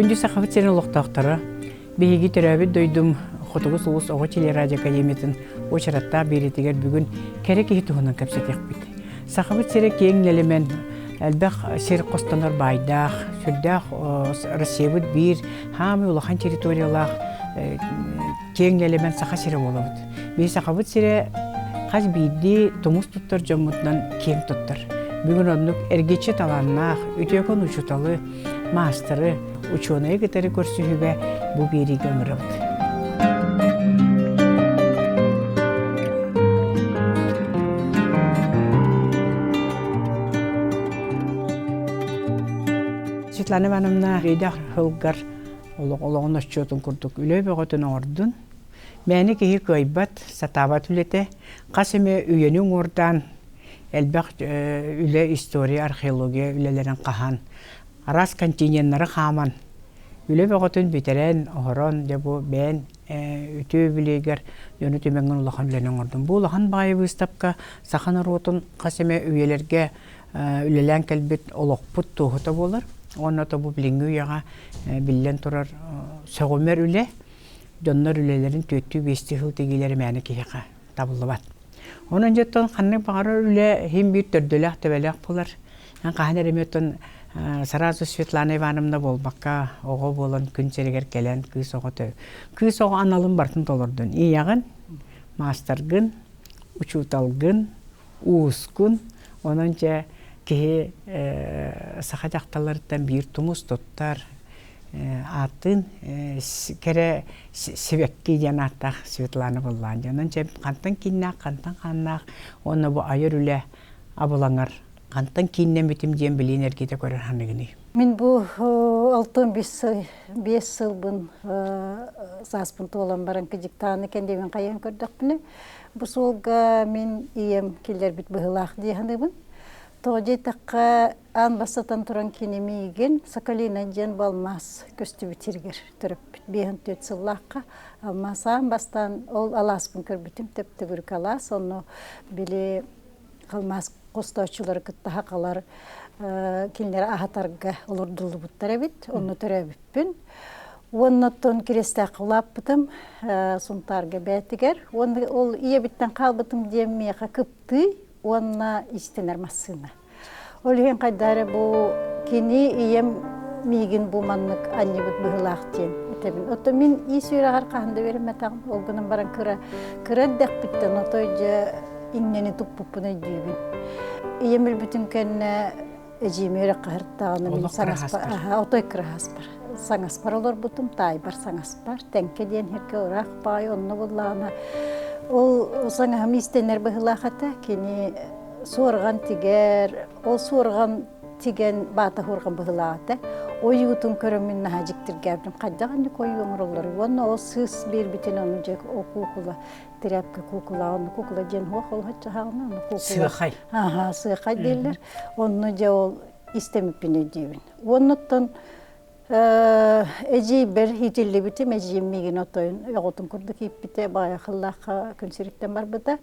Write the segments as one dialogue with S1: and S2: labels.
S1: Күндү Сахабыт сирин олохтоохторо, биһиги төрөөбүт дойдум Хотугу сулус оҕо телерадиоакадемиятын уочараттаах биэриитигэр бүгүн кэрэ киһи туһунан кэпсэтиэхпит. Сахабыт сирэ киэҥ нэлэмэн, элбэх сир хостонор баайдаах, сүрдээх Россиябыт биир хаамый улахан территориялаах киэҥ нэлэмэн Саха сирэ буолабыт. Биһи Сахабыт сирэ хас биирдии тумус туттар дьоммутунан киэҥ туттар. Бүгүн оннук эргиччи талааннаах, үтүөкэн учууталы, маастары, учуонайы кытары көрсүһүүгэ бу биэриигэ ыҥырабыт. Светлана Ивановна өйдөөх сылгар олоҕун отчуотун курдук үлэ бөҕөтүн оҥордун. Мээнэ киһи кыайбат, сатаабат үлэтэ, хас эмэ үйэни уҥуордаан элбэх үлэ история, археология үлэлэрин хаһан, араас континеннары хааман, үлэ бөҕөтүн бүтэрэн, оһорон, дьэ бу бэйэн үтүө үбүлүөйгэр дьону түмэҥҥин улахан үлэни оҥордум. Бу улахан баайы быыстапка саха норуотун хас эмэ үйэлэргэ үлэлээн кэлбит олохпут туоһута буолар. Уонна то бу билиҥҥи үйэҕэ биллэн турар сөҕүмэр үлэ. Дьоннор үлэлэрин түөртүү-биэстии сыл тигиилэрэ мээнэ киһиэхэ табыллыбат. Онон дьэ ханнык баҕарар үлэ иһин биир төрдөлөөх-төбөлөөх буолар. Эн хаһан эрэ эмиэ оттон сразу Светлана Ивановна буолбакка, оҕо буолан күн сиригэр кэлэн кыыс оҕо кыыс оҕо аналын барытын толордун. Ийэҕин, маастаргын, учууталгын, уускун. Онон дьэ киһи саха дьахталларыттан биир тумус туттар, ааттыын кэрэ сибэкки диэн ааттаах Светлана Быллаан диэн. Онон дьэ хантан кииннээх, хантан хааннаах уонна бу айар үлэ абылаҥар хантан кииннэммитим диэн билиин эргитэ көрөр ханыгыный?
S2: Мин бу алтын биэс сылбын сааспын туолан баран кыдьыктааны кэннибин хайан көрдөхпүнэ, бу суолга мин ийэм киллэрбит быһыылаах дии саныыбын. Тоҕо диэтэххэ, аан бастатан туран кини миигин Соколина диэн бу алмаас көстүбүт сиригэр төрөппүт. 54 сыллаахха алмаас аан бастаан ол алааспын көрбүтүм, төп-төгүрүк алаас. Онно били алмаас хостооччулары кытта сахалар кинилэри аһатарга олордуллубуттар эбит. Онно төрөөбүппүн. Уонна оттон Кириэстээххэ улааппытым, Сунтаарга бээтигэр. Уонна ол ийэбиттэн хаалбытым диэн миэхэ кыптыы уонна иистэнэр массыына. Ол иһин хайда эрэ бу кини ийэм миигин бу маннык анньыбыт быһыылаах диэн этэбин. Оттон мин иис үөрэҕэр хаһан да үөрэммэтэҕим. Ол гынан баран кыра кыра эрдэхпиттэн отой дьэ иҥнэни туппуппун өйдүүбүн. Ийэм өлбүтүн кэннэ эдьиийим үөрэххэ сырыттаҕына мин саҥаспар отой кыраһаспар саҥаспар олорбутум таайбар саҥаспар Тэҥкэ диэн сиргэ ыраах баай онно буллаҕына ол саҥаһым иистэнэр быһыылаах этэ кини суорҕан тигэр ол суорҕан тигэн баата суорҕан быһыылаах этэ ойуутун көрөммүн наһаа дьиктиргээбитим хайдах инник ойуу оҥороллоруй уонна ол сыыс биэрбитин ону дьэ ол куукула тряпка куукула онно куукула диэн суох ол хаччаһаҕына онно куукула
S1: сыахай
S2: аха сыахай дииллэр онно дьэ ол истэмиппин өйдүүбүн уоннуттан эдьиийбэр иитиллибитим эдьиийим миигин отойун оҕотун курдук ииппитэ баайахыллаахха күн сириттэн барбыта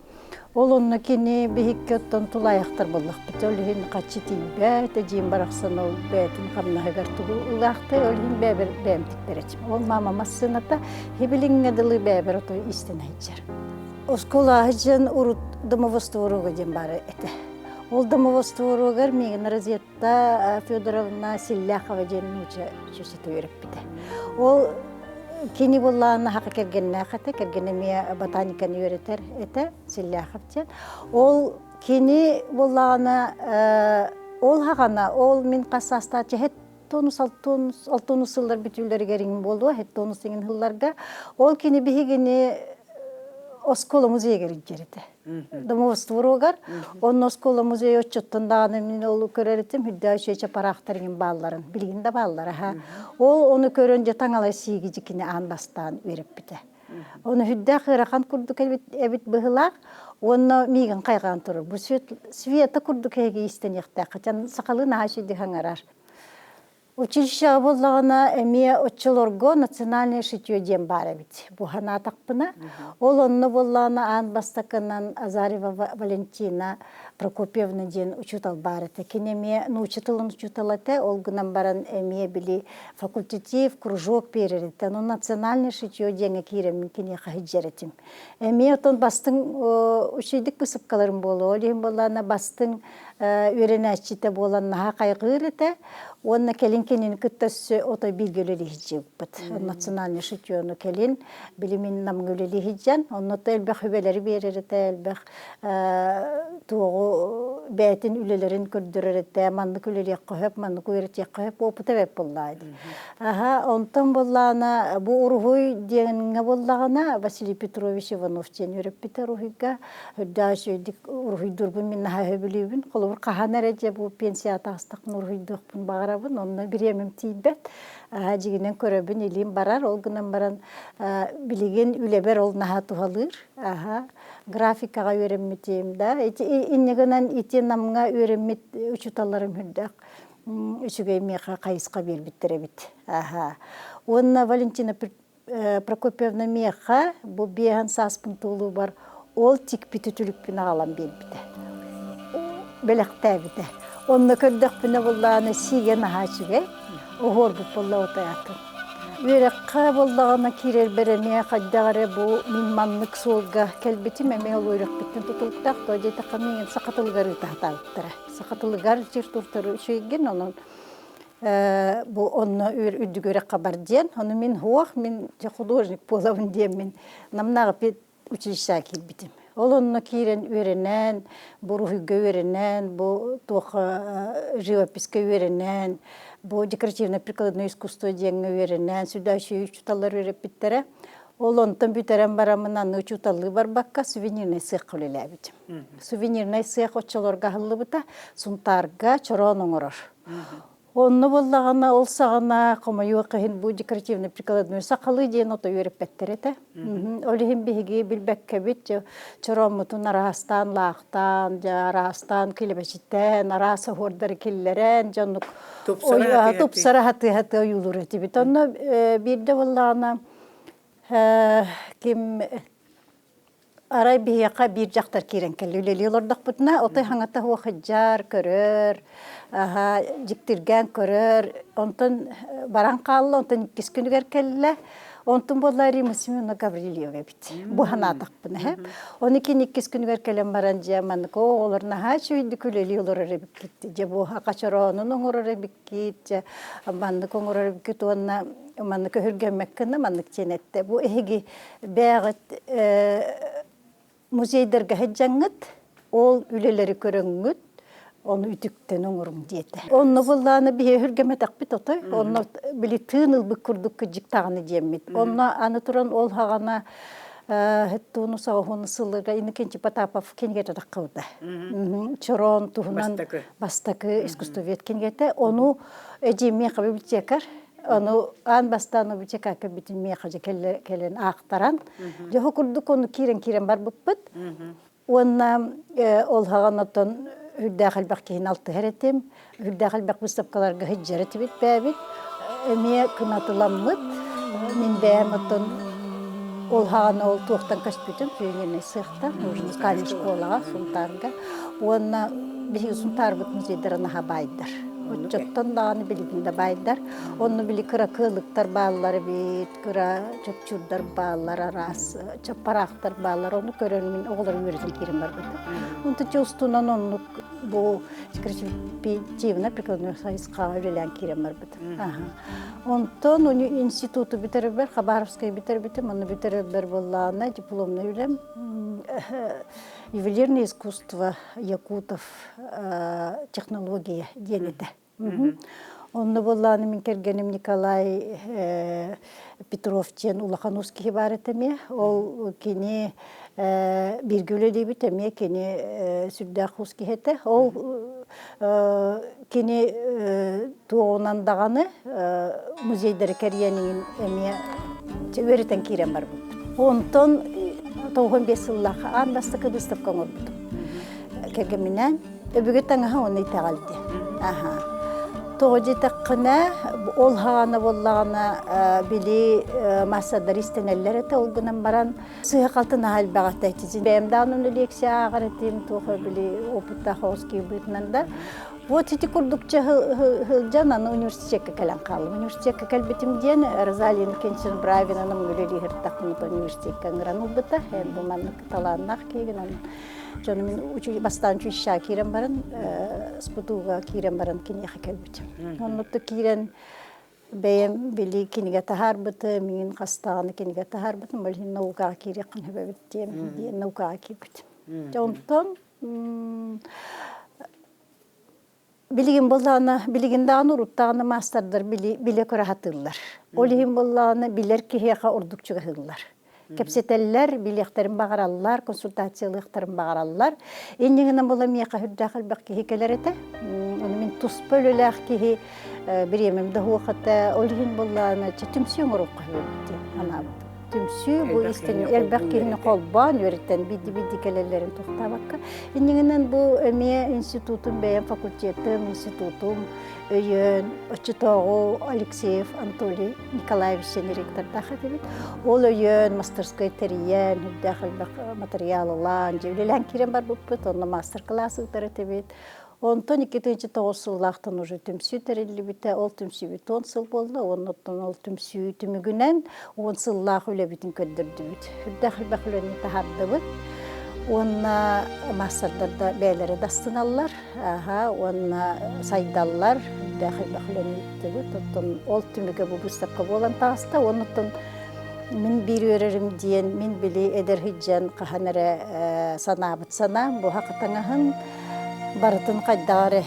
S2: ол онно кини биһикки оттон тулаайахтар буоллахпыт ол иһин хаччы тиийбэт эдьиийим барахсан ол бэйэтин хамнаһыгар тугу ылаахтай ол иһин бэйэбэр бэйэм тиктэр этим ол мама массыыната Хибилиҥҥэ дылы бэйэбэр отой истэн сылдьар. Оскуола сылдьан урут домовостворуга диэн баар этэ. Ол домовостворугар миигин Розетта Федоровна Селляхова диэн нуучча чөчөтө үөрэппитэ. Ол кини буоллаҕына хака кэргэннээх этэ, кэргэнэ эмиэ ботаниканы үөрэтэр этэ, Селляхов диэн. Ол кини буоллаҕына ол хаҕана, ол мин хас саастаах чэһэт тонус алтонус алтонус сыллар бүтүүлэригэр иҥин буолуо хеттонус иҥин сылларга ол кини биһигини оскуола музейыгар илдьэр этэ домовостворугар онно оскуола музей отчуттан даҕаны мин ол көрөр этим үрдээх үчүгэй чапараахтар иҥин баалларын билигин да бааллар аха ол ону көрөн дьэ таҥалай сииги дьикини аан бастаан үөрэппитэ ону үрдээх ыарахан курдук эбит эбит быһыылаах уонна миигин хайҕаан турар бу света курдук эһиги иистэниэхтээх хотя сахалыы наһаа үчүгэй хаҥарар Училищеҕа буоллаҕына эмиэ оччолорго национальное шитье диэн баар эбит. Бу санаатахпына. Ол онно буоллаҕына аан бастакынан Азарева Валентина Прокопьевна диэн учуутал баар этэ. Кини эмиэ нуучча тылын учуутала этэ, ол гынан баран эмиэ били факультатив, кружок биэрэр этэ. Ону национальное шитье диэҥҥэ киирэммин киниэхэ сылдьар этим. Эмиэ отон бастыҥ үчүгэйдик быысыпкаларым буолуо. Ол иһин буоллаҕына бастыҥ үөрэнээччитэ буолан наһаа хайҕыыр этэ. Уонна кэлин кинини кытта өссө отой бииргэ үлэлии сылдьыбыппыт. Национальное шитьену кэлин билимин Намҥа үлэлии сылдьан, онно элбэх сүбэлэри биэрэр этэ, элбэх туоҕу бэйэтин үлэлэрин көрдөрөр этэ, маннык үлэлиэххэ сөп, маннык үөрэтиэххэ сөп, опыта бэрт буоллаҕа дии. Аха, онтон буоллаҕына бу уруһуй диэҥҥэ буоллаҕына Василий Петрович Иванов диэн үөрэппитэ уруһуйга. Үрдээх үчүгэйдик уруһуйдуурбун мин наһаа сөбүлүүбүн. Холобур, хаһан эрэ дьэ бу пенсияҕа таҕыстахпына уруһуйдуохпун баҕарабын, онно бириэмэм тиийбэт. Аха, дьигинэн көрөбүн, илиим барар, ол гынан баран билигин үлэбэр ол наһаа туһалыыр. Аха, графикаҕа үөрэммитим да. Ити инньэ гынан ити Намҥа үөрэммит учууталларым үрдээх үчүгэй миэхэ хайысха биэрбиттэр эбит. Аха. Уонна Валентина Прокопьевна миэхэ бу биэһэн сааспын туолуубар ол тикпит үтүлүкпүн аҕалан биэрбитэ. Бэлэхтээбитэ. Онно көрдөхпүнэ буллаҕына сиигэ наһаа үчүгэй. Оһуорбут буолла утайатын. Үөрэххэ буоллаҕына киирэрбэр эмиэ хайдах эрэ бу мин маннык суолга кэлбитим эмиэ ол үөрэхпиттэн тутулуктаах тоҕо диэтэххэ миигин саха тылыгар ыыта сатаабыттара. Саха тылыгар литературтары үчүгэйгин онон бу онно үрдүк үөрэххэ бар диэн ону мин суох мин художник буолабын диэммин Намнааҕы училищеҕа киирбитим. Ол онно киирэн үөрэнэн, бу уруһуйга үөрэнэн, бу туох живописка үөрэнэн, бу декоративно-прикладное искусство диэҥҥэ үөрэнэн, сүрдээх үчүгэй учууталлар үөрэппиттэрэ. Ол онтон бүтэрэн бараммын аны учууталлыы барбакка сувенирнай сыахха үлэлээбитим. Сувенирнай сыах оччолорго аһыллыбыта, Сунтаарга чороон оҥорор. Онно буоллаҕына, ол саҕана хомойуох иһин бу декоративно-прикладной сахалыы диэн ото үөрэппэттэр этэ. Ол иһин биһиги билбэккэбит чорооммутун араастаан лаахтаан, дьэ араастаан килэбэчиттээн, араас оһуордары киллэрэн, дьэ оннук тупсара сатыы-сатыы ойуулуур этибит. Онно биирдэ буоллаҕына ким Арай биһиэхэ биир дьахтар киирэн кэллэ. Үлэлии олордохпутуна, отой хаҥата суох көрөр, аһа, дьиктиргээн көрөр. Онтон баран хаалла, онтон иккис күнүгэр кэллэ. Онтун буолла Рима Семеновна Гаврильева эбит. Бу санаатахпына һэ. Оны кин иккис күнүгэр кэлэн баран дьэ маннык оҕолор наһаа үчүгэйдик үлэлии олорор эбиккит. Дьэ бу хачороонун оҥорор эбиккит, дьэ маннык оҥорор эбиккит уонна маннык өһүргэммэккэ маннык диэн эттэ. Бу эһиги бэйэҕит музейдарга сылдьаҥҥыт, ол үлэлэри көрөҥҥүт, ону үтүктэн оҥоруҥ диэтэ. Онно буллааны биһи өһүргэмэтэхпит отой, онно били тыын ылбыт курдук кыдьык даҕаны диэммит. Онно аны туран ол хаҕана туону саҕаһуну сылларга Иннокентий Потапов кинигэтэ таххыбыта. Чороон туһунан бастакы искусствовед кинигэтэ. Ону эдьиэмиэхэ библиотекарь Ону аан бастаан УБЧК кэлбитин миэхэ дьэ кэлэн аахтаран, дьоһу курдук ону киирэн-киирэн барбыппыт. Уонна ол хаҕан оттон үрдээх элбэх киһини алтыһар этим, үрдээх элбэх выставкаларга сылдьар этибит бээбит. Эмиэ кынатыламмыт, мин бэйэм оттон ол хаҕан ол туохтан көспүтүм, сувенирнай сыахтан, музыкальнай школаҕа, Сунтаарга. Уонна биһиги Сунтаарбыт музейдара наһаа баайдар. Оччоттон даҕаны билигин да баайдар. Онно били кыра кыалыктар бааллар эбит, кыра чопчуурдар бааллар, араас чаппараахтар бааллар. Ону көрөн мин оҕолорум үөрэтэн киирэн барбытым. Онтон чэ устунан оннук бу декоративно прикладной хайысхаҕа үлэлээн киирэн барбытым. Онтон институту бүтэрэрбэр, Хабаровскай бүтэрбитим, онно бүтэрэрбэр буоллаҕына дипломнай үлэм ювелирное искусство якутов технология диэн этэ. Онно буоллаҕына мин кэргэним Николай Петров диэн улахан уус киһи баар этэ эмиэ. Ол кини бииргэ үлэлиибит эмиэ кини сүрдээх уус киһи этэ. Ол кини туоҕунан даҕаны музейдары кэрийэн иҥин эмиэ үөрэтэн киирэн барбыппыт. Онтон 95 сыллаах аан бастакы выставка оҥорбутум. Кэргэмминээн өбүгэ таҥаһа уонна итэҕэл диэн. Аха. Тоҕо диэтэххинэ, ол хаҕана буоллаҕына били маастардар истэнэллэр этэ, ол гынан баран сыыһа-халты наһаа элбэх этэ. Бэйэм даҕаны лекция ааҕар этим, туох били опыттаах оҕус киһи быһыытынан да. Вот ити курдукча сылдьан аны университекка кэлэн хааллым. Университекка кэлбитим диэн Розалия Иннокентьевна Бравинаны үлэлиир университекка ыҥыран ылбыта. Эн бу маннык талааннаах киһигин, Дьону мин бастаан училищеҕа киирэн баран, СПТУга киирэн баран киниэхэ кэлбитим. Оннук киирэн бэйэм били кинигэ таһаарбытым, миҥин хастаҕына кинигэ таһаарбытым, ол иһин наукаҕа киириэххин сөбөбүт диэн, диэн наукаҕа киирбитим. Дьэ онтон билигин буоллаҕына, билигин даҕаны уруттаҕына маастардар билэ көрө сатыыллар. Ол иһин буоллаҕына билэр киһиэхэ ордук чугаһыыллар. Кэпсэтэллэр, билиэхтэрин баҕараллар, консультациялыахтарын баҕараллар. Инньэ гынан буола миэхэ сүрдээх элбэх киһи кэлэр этэ. Ону мин туспа үлэлээх киһи бириэмэм да суох этэ. Ол иһин буоллаҕына түмсүү оҥоруохха сөп диэн санаабытым. Түмсүү бу истин элбэх киһини холбоон үөрэтэн бидди-бидди кэлэллэрин тохтообокко. Иннигинэн бу эмиэ институтум бэйэм факультетым, институтум өйөөн оччотооҕу Алексеев Анатолий Николаевич диэн ректордаах этибит. Ол өйөөн мастерской тэрийэн, үрдээх элбэх материал ылан, дьэ үлэлээн киирэн барбыппыт, онно мастер-класс ыытар этибит. Онтон 2009 сыллаахтан уже түмсүү тэриллибитэ. Ол түмсүүбүт 10 сыл буолла. Оннуттан ол түмсүү түмүгүнэн 10 сыллаах үлэбитин көрдөрдүбүт. Үрдээх элбэх үлэни таһаардыбыт. Уонна маастардар да бэйэлэрэ да астыналлар, аха, уонна сайдаллар. Үрдээх элбэх үлэни ыыттыбыт. Оттон ол түмүгэ бу быыстапка буолан таҕыста. Оннуттан мин биир үөрэрим диэн, мин били эдэр сылдьан хаһан эрэ санаабыт санаам, бу хатаҥаһын барытын хайдах эрэ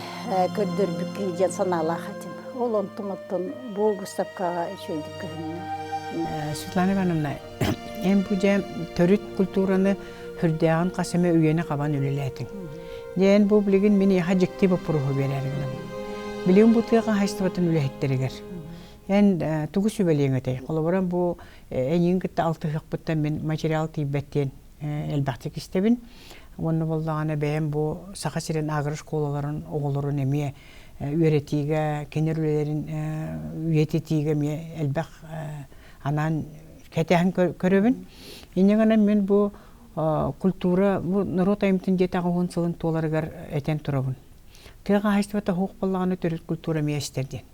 S2: көрдөрбүт киһи диэн санаалаах этим. Ол онтум оттон бу выставкаҕа үчүгэйдик көһүннэ.
S1: Светлана Ивановна, эн бу дьэ төрүт культураны хүрдээҕин хас эмэ үйэни хабан үлэлээтиҥ. Дьэ эн бу билигин мин эйиэхэ дьикти боппуруоһу биэрээри гынабын. Билигин бу тыа хаһаайыстыбатын үлэһиттэригэр эн тугу сүбэлиэҥ этэй? Холобура бу эйигин кытта алтыһыахпыттан мин материал тиийбэт диэн элбэхтик истэбин. Уонна буоллаҕына бэйэм бу Саха сирин агрошколаларын оҕолорун эмиэ үөрэтиигэ, кинилэр үлэлэрин үйэтитиигэ эмиэ элбэх анаан кэтэһэн көрөбүн. Инньэ гынан мин бу культура, бу норуот айымньытын дьиэтээҕи уһун сылын туоларыгар этэн турабын. Тыа хаһаайыстыбата суох буоллаҕына төрүт культура эмиэ эстэр диэн.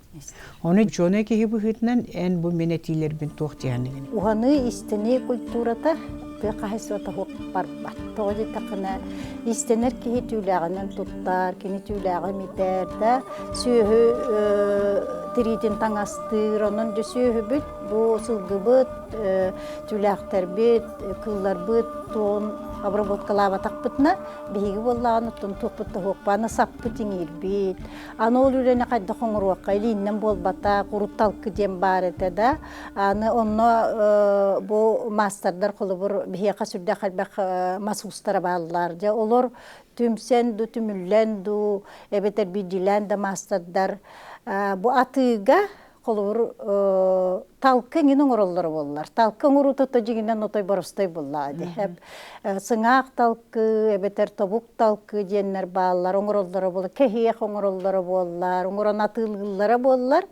S1: Ону учуонай киһи быһыытынан эн бу мин этиилэрбин туох диэхиҥин?
S2: Уһаныы, истэнии культурата тыа хаһаайыстыбата суох барбат. Тоҕо диэтэххинэ, истэнэр киһи түүлээҕинэн туттар, кини түүлээҕи имитэр да, сүөһү тириитин таҥастыыр, онон дьэ сүөһүбүт, бу сылгыбыт, түүлээхтэрбит, кыылларбыт туон обработкалаабатахпытына, биһиги буоллаҕына оттон туохпут да суох, аны саппыт иҥиирбит, Аны ол үлэни хайдах оҥоруохха, илииннэн буолбатах, урут талкы диэн баар этэ да. Аны онно бу маастардар холобур биһиэхэ сүрдээх элбэх мас уустара бааллар. Дьэ олор түмсэн ду, түмүллэн ду, эбэтэр биирдиилээн да маастардар бу атыыга холобур талкы эҥин оҥороллоро буоллар. Талкы оҥоруута то дьиҥинэн отой боростой буоллаҕа дии. Сыҥаах талкы эбэтэр тобук талкы диэннэр бааллар, оҥороллоро буоллар, кэһиэх оҥороллоро буоллар, оҥорон атыылыыллара буоллар.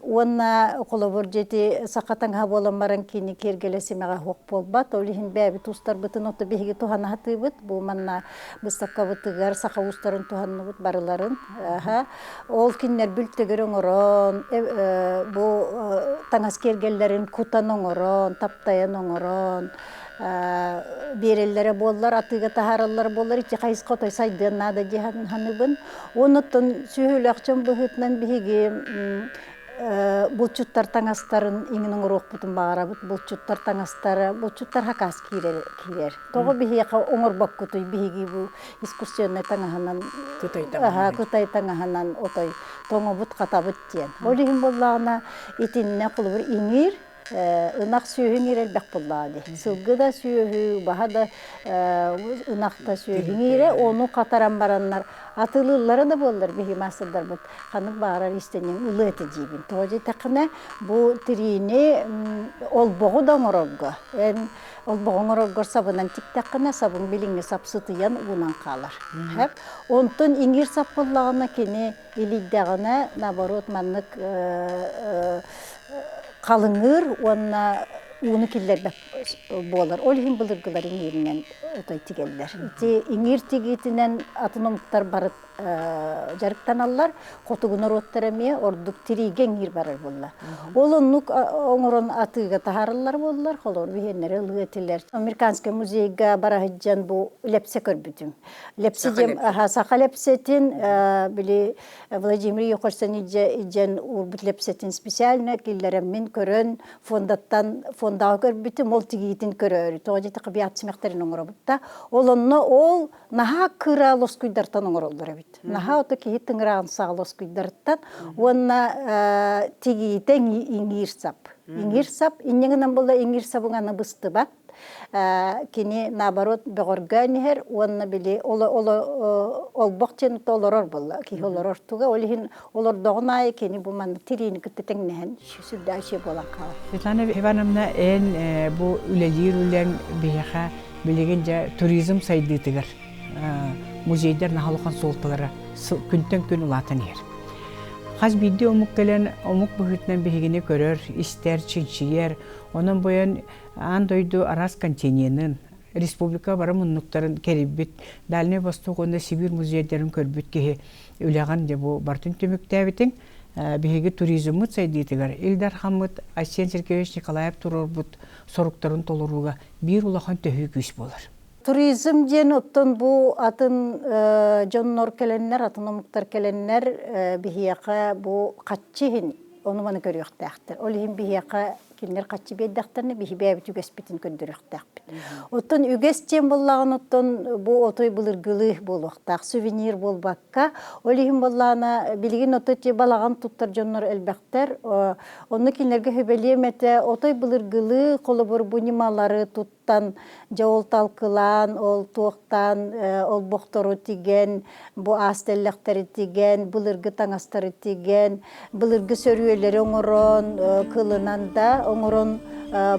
S2: Уонна холобур дьэти саха таҥаһа буолан баран кини киэргэлэ симэҕэ суох буолбат. Ол иһин бэйэбит уустарбытын ото биһиги туһана сатыыбыт. Бу манна быыстапкабытыгар саха уустарын туһанныбыт барыларын. Ол кинилэр бүлтэгэр оҥорон, бу таҥас киэргэллэрин кутан оҥорон, таптайан оҥорон биэрэллэрэ буоллар, атыыга таһаараллара буоллар, ити хайысха отой сайдыан наада дии саныыбын. Оннуттан сүөһүлээх дьон быһыытынан биһиги булчуттар таҥастарын иҥин оҥоруохпутун баҕарабыт. Булчуттар таҥастара, булчуттар хакаас киирэр. киирэр. Тоҕо биһиэхэ оҥорбоккутуй биһиги бу искусственнай таҥаһынан кытай таҥаһынан отой тоҥобут-хатабыт диэн. Ол иһин буоллаҕына итиннэ холобур иҥиир. Ынах сүөһү иҥиирэ элбэх буоллаҕа дии. Сылгы да сүөһү, убаһа да ынах да сүөһү иҥиирэ, ону хатаран бараннар атыылыыллара да буоллар биһиги маастардарбыт ханнык баҕарар иистэнньэҥ ылыа этэ диибин. Тоҕо диэтэххинэ, бу тириини олбоҕу да оҥорорго, эн олбоҕу оҥороргор сабынан тиктэххинэ, сабыҥ билиҥҥи сап сытыйан уунан хаалар. Онтон иҥиир сап буоллаҕына кини илийдэҕинэ, наоборот, маннык халыҥыыр уонна ууну киллэрбэт буолар. Ол иһин былыргылар иҥииринэн отой тигэллэр. Ити иҥиир тигиитинэн атын омуктар бары дьарыктаналлар. Хотугу норуоттар эмиэ ордук тириигэ иҥиир барар буолла. Ол оннук оҥорон атыыга таһаараллар буоллар, холобур, биһиэннэри ылыа этилэр. Американскай музейга бара сылдьан бу лэпсэ көрбүтүм. Лэпси диэн саха лэпсэтин били Владимир Ехорсон илдьэн уурбут лэпсэтин специально киллэрэммин көрөн фондаттан фондаҕа көрбүтүм ол тигиитин көрөөрү тоҕо диэтэххэ бият симэхтэрин оҥоробут да ол онно ол наһаа кыра лоскуйдартан оҥороллор эбит наһаа ото киһи тыҥыраҕын саҕа лоскуйдарыттан уонна тигиитэ иҥиир сап иҥиир сап инньэ гынан буолла иҥиир сабыҥ аны быстыбат кини наоборот бөҕөргөөн иһэр уонна били олбох диэн олорор буолла киһи олорор туга ол иһин олордоҕун аайы кини бу маннык тириини кытта тэҥнэһэн сүрдээх үчүгэй буолан хаалар.
S1: Светлана Ивановна эн бу үлэлиир үлэҥ биһиэхэ билигин дьэ туризм сайдыытыгар музейдар наһаа улахан суолталара күнтэн күн улаатан иһэр. Хас биирдии омук кэлэн омук быһыытынан биһигини көрөр, истэр, чинчийэр. Онон бойон аан дойду араас континенын, республика бары муннуктарын кэрийбит, Дальнай Восток уонна Сибиир музейдарын көрбүт киһи үлэҕин дьэ бу барытын түмүктээбитиҥ. Биһиги туризммыт сайдыытыгар Ил Дархаммыт Айсен Сергеевич Николаев туруорбут соруктарын толорууга биир улахан төһүү күүс буолар.
S2: Туризм диэн оттон бу атын дьоннор кэлэннэр, атын омуктар кэлэннэр биһиэхэ бу хаччы иһин ону-маны көрүөхтээхтэр. Ол иһин биһиэхэ кинилэр хаччы биэрдэхтэринэ биһи бэйэбит үгэспитин көрдөрүөхтээхпит. Оттон үгэс диэн буоллаҕына оттон бу отой былыргылыы буолуохтаах, сувенир буолбакка. Ол иһин буоллаҕына билигин отой балаҕан туттар дьоннор элбэхтэр. Онно кинилэргэ сүбэлиэм этэ, отой былыргылыы холобур бу ньымалары туттан, дьэ ол талкылаан, ол туохтаан, олбохтору тигэн, бу аас тэллэхтэри тигэн, былыргы таҥастары тигэн, былыргы сөрүөлэри оҥорон, кылынан да оҥорон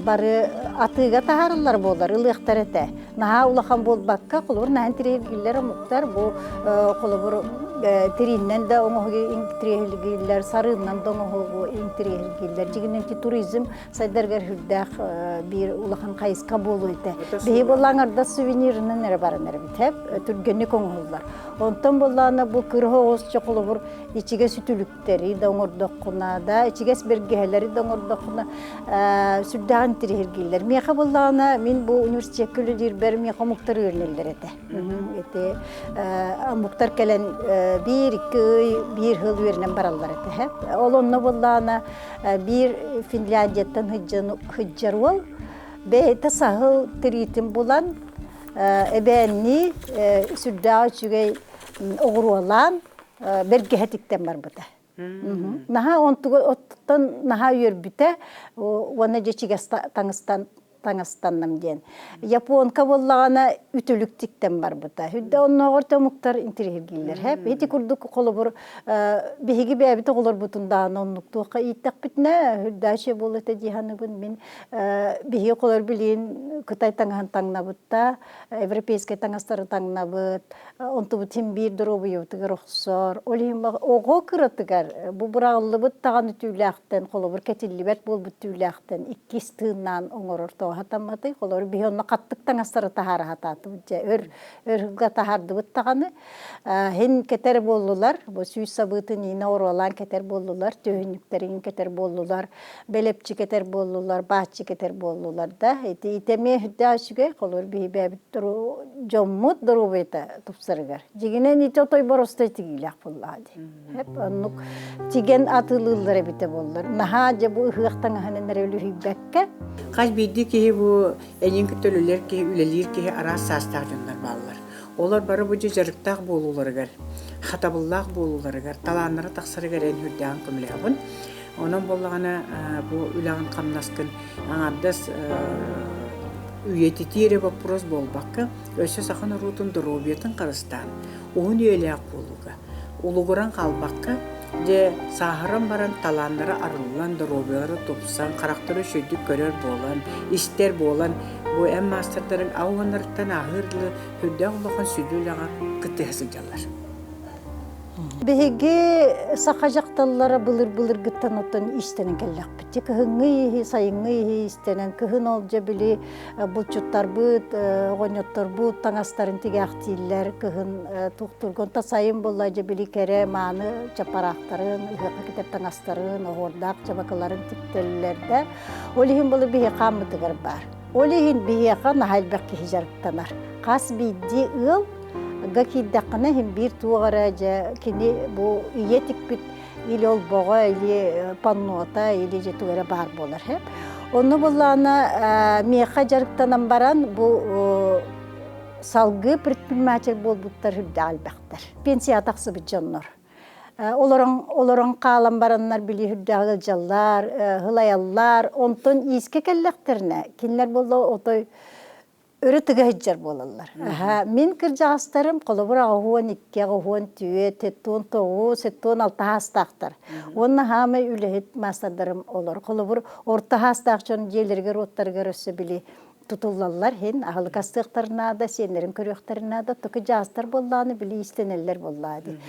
S2: бары атыыга таһаарыллар буолар, ылыахтар этэ. Наһаа улахан буолбакка, холобур, наһаа интириэһиргииллэр омуктар бу холобур тирииннэн да оҥоһугу интириэһиргииллэр, сарыыннан да оҥоһугу интириэһиргииллэр. Дьигинэн туризм сайдарыгар сүрдээх биир улахан хайысха буолуо этэ. Биһи буоллаан сувенирынан эрэ баран эрэбит, түргэнник оҥоһуллар. Онтон буоллаана бу кыра оҕус холобур ичигэс үтүлүктэри да оҥордоххуна да, ичигэс бэргэһэлэри да оҥордоххуна сүрдээҕин интириэһиргииллэр. Миэхэ буоллаҕына мин бу университекка үлэлиирбэр миэхэ омуктар үөрэнэллэр этэ. Ити омуктар кэлэн биир, икки ый, биир сыл үөрэнэн бараллар этэ. Ол онно буоллаҕына биир Финляндияттан сылдьар уол бэйэтэ саһыл тириитин булан эбээннии сүрдээх үчүгэй оҕуруолаан бэргэһэ тиктэн барбыта. Наһаа оттон наһаа үөрбүтэ уонна дьэ ичигэс таҥастан таҥастанным диэн. Японка буоллаҕына үтүлүк тиктэн барбыта. Үрдэ оннооҕор омуктар интириэһиргииллэр. Хэп ити курдук холобур биһиги бэйэбит оҕолорбутун даҕаны оннук туохха ииттэхпитинэ үрдээчи буолла этэ дии саныыбын мин биһиги оҕолор билигин Кытай таҥаһын таҥнабыт да европейскай таҥастары таҥнабыт онтубут син биир доруобуйабытыгар охсор. Ол иһин оҕо кыратыгар бу быраҕыллыбыт даҕаны түүлээхтэн, холобур, кэтиллибэт буолбут түүлээхтэн иккис тыыннаан оҥорор тоҕо сатамматый? Холобур, биһи онно хаттык таҥастары таһаара сатаатыбыт дьэ өр өр таһаардыбыт даҕаны. Һин кэтэр буоллулар, бу сүүс сабыытын иинэ оруолаан кэтэр буоллулар, түөһүнньүктэрин кэтэр буоллулар. Бэлэпчи кэтэр буоллулар, бааччы кэтэр буоллулар да. Ити итэмиэ үрдээх үчүгэй, холобур биһи бэйэбит дьоммут доруобуйата тупсарыгар. Дьигинэн ити отой боростой тигиилээх буоллаҕа дии. Хэп оннук тигэн атыылыыллар эбитэ буоллар. Наһаа дьэ бу ыһыах таҥаһынан эрэ үлүһүйбэккэ.
S1: Хас биирдии киһи бу эйигин кытта үлэлиир киһи, үлэлиир киһи араас саастаах дьоннор бааллар. Олор бары бу дьэ дьарыктаах буолууларыгар, хатабыллаах буолууларыгар, талааннара тахсарыгар эн үрдээҕин көмөлөһөҕүн. Онон буоллаҕына бу үлэҕин хамнаскын аҥаардас үйэтитии эрэ боппуруос буолбакка, өссө саха норуотун доруобуйатын харыстаан, уһун үйэлээх буолууга, улугуран хаалбакка, дьэ сааһыран баран талааннара арыллан, доруобуйалара тупсан, харахтара үчүгэйдик көрөр буолан, истэр буолан, бу эн маастардарыҥ ауаннарыттан ааһыыр дылы сүрдээх улахан сүдү үлэҕэ кыттыһа сылдьаллар.
S2: Биһиги саха дьахталлара былыр-былыргыттан оттон иистэнэн кэллэхпит. Кыһыҥҥы иһи, сайыҥҥы иһи иистэнэн, кыһын ол дьэ били булчуттарбыт, оҕонньотторбут таҥастарын тигээхтииллэр, кыһын туохтурга. Онтон сайын буолла дьэ били кэрэ мааны чапараахтарын, ыһыахха кэтэр таҥастарын, оһуордаах чабакыларын тиктэллэр да. Ол иһин былыр биһиэхэ хааммытыгар баар. Ол иһин биһиэхэ наһаа элбэх киһи дьарыктанар. Хас биирдии ыал га киирдэххинэ иһин биир туох эрэ дьэ кини бу ийэ тикпит или олбоҕо или паннота или дьэ туга эрэ баар буолар һэ. Онно буллаана миэхэ дьарыктанан баран бу салгыы предприниматель буолбуттар үрдээх элбэхтэр. Пенсияҕа тахсыбыт дьоннор. Олорон олорон хаалан бараннар били үрдээх ыалдьаллар, һылайаллар. Онтон иискэ кэллэхтэринэ кинилэр буолла отой өрө тыга сылдьар буолаллар. Аһа, мин кырдьаҕастарым холобур 82, 84, 79, 76 саастаахтар. Уонна хаамай үлэһит маастардарым олор. Холобур, орто саастаах дьон дьиэлэригэр-уоттарыгар өссө били тутуллаллар иһин аһылык астыахтарын наада, сиэннэрин көрүөхтэрин наада. Току дьаастар буоллааны били иистэнэллэр буоллаа дии.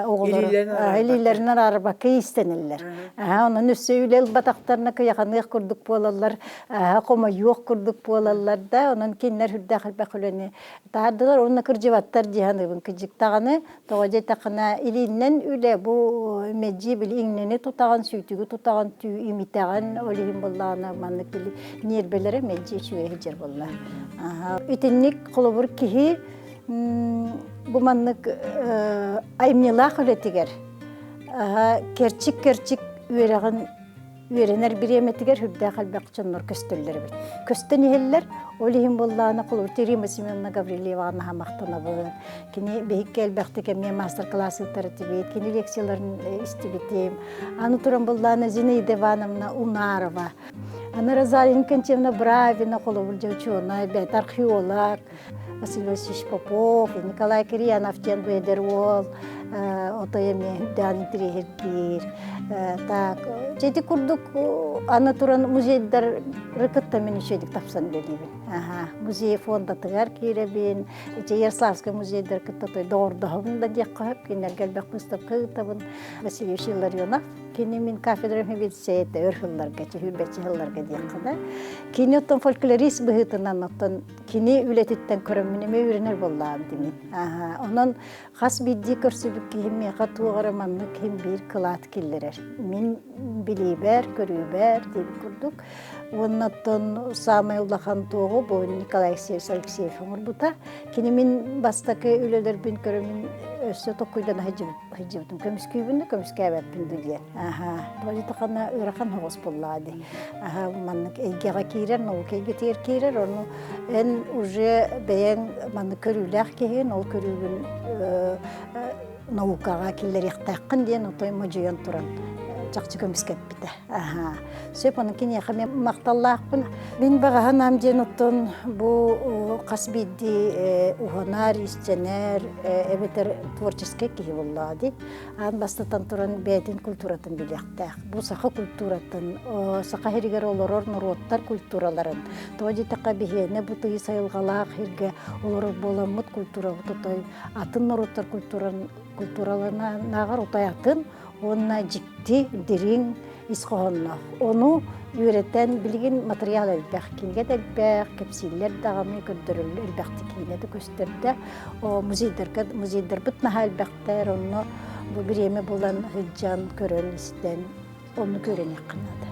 S2: Оҕолор илиилэринэн арбакка иистэнэллэр. Онон өссө үлэ ылбатахтарына кыйаханыах курдук буолаллар. Хомойуох курдук буолаллар да, онон кинилэр үрдээх элбэх үлэни таһаардылар уонна кырдьыбаттар дии саныыбын. Кырдьык даҕаны, тоҕо диэтэххинэ, илииннэн үлэ бу мэлдьи били иҥнэни тутаҕын, сүүтүгү тутаҕын, түү имитэҕин, ол иһин буоллаҕына маннык били ньиэрбэлэрэ мэлдьи үчүгэй сылдьар буолла. Итинник холобур киһи бу маннык айымньылаах үлэтигэр кэрчик-кэрчик үөрэҕин үөрэнэр бириэмэтигэр үрдээх элбэх дьоннор көстөллөр эбит. Көстөн иһэллэр, ол иһин буоллаҕына холобур Рима Семеновна Гаврильеваҕа наһаа махтанабын. Кини биһикки элбэхтик эмиэ мастер-класс ыытар этибит, кини лекцияларын истибитим. Аны туран буоллаҕына Зинаида Ивановна Унарова, аны Розалия Иннокентьевна Бравина, холобур дьэ учуонай, бэйэтэ археолог, Василий Васильевич Попов, Николай Кирьянов диэн бу эдэр уол отой эмиэ үрдээн интириэһиргиир. Так, ити курдук аны туран музейдар кытта мин үчүгэйдик тапсан үлэлиибин. Аха, музей фондатыгар киирэбин, ити Ярославскай музейдар кытта той доҕордоһобун да диэххэ сөп, кинилэргэ элбэх выставка ыытабын. Василий Илларионов Кини мин кафедрам сэбиэдиссэйэ өр сылларга, чөһүүрбэччэ сылларга диэххэ да. Кини оттон фольклорист быһыытынан оттон кини үлэтиттэн көрөммүн эмиэ үөрэнэр буоллаҕым димин. Онон хас биирдии көрсүбүт киһим миэхэ туох эрэ маннык киһим биир кылаат киллэрэр. Мин билиибэр, көрүүбэр диэбит курдук. Уонна оттон саамай улахан туоҕу бу Николай Алексеевич Алексеев оҥорбута. Кини мин бастакы үлэлэрбин көрөммүн өссө токкуйдана сылдьыбытым. Көмүскүүбүн да көмүскээбэппин дуу диэн. Аха, политиканы ыарахан соҕус буоллаҕа дии. Аха, маннык эйгэҕэ киирэр, наука эйгэтигэр киирэр, ону эн уже бэйэҥ маннык көрүүлээх киһигин, ол көрүүгүн наукаҕа киллэриэхтээххин диэн отой модьуйан туран чахчы көмүскэппитэ. Аха. Сөп, ону киниэхэ мен махталлаахпын. Мин баҕаһанаам диэн оттон бу хас биирдии уһанар, истэнэр эбэтэр творческай киһи буоллаҕа дии. Аан бастатан туран бэйэтин культуратын билиэхтээх. Бу саха культуратын, саха сиригэр олорор норуоттар культураларын. Тоҕо диэтэххэ биһиэнэ бу тыйыс айылҕалаах сиргэ олорор буоламмыт культурабыт отой атын норуоттар культураларынааҕар отой атын уонна дьикти, дириҥ ис хоһоонноох. Ону үөрэтэн билигин матырыйаал элбэх, кинигэ да элбэх, кэпсииллэр даҕаны, көрдөрөллөр элбэхтик киинэ да көстөр да. Музейдарга музейдарбыт наһаа элбэхтэр, онно бу бириэмэ булан сылдьан, көрөн, истэн, онну көрүнүөххэ наада.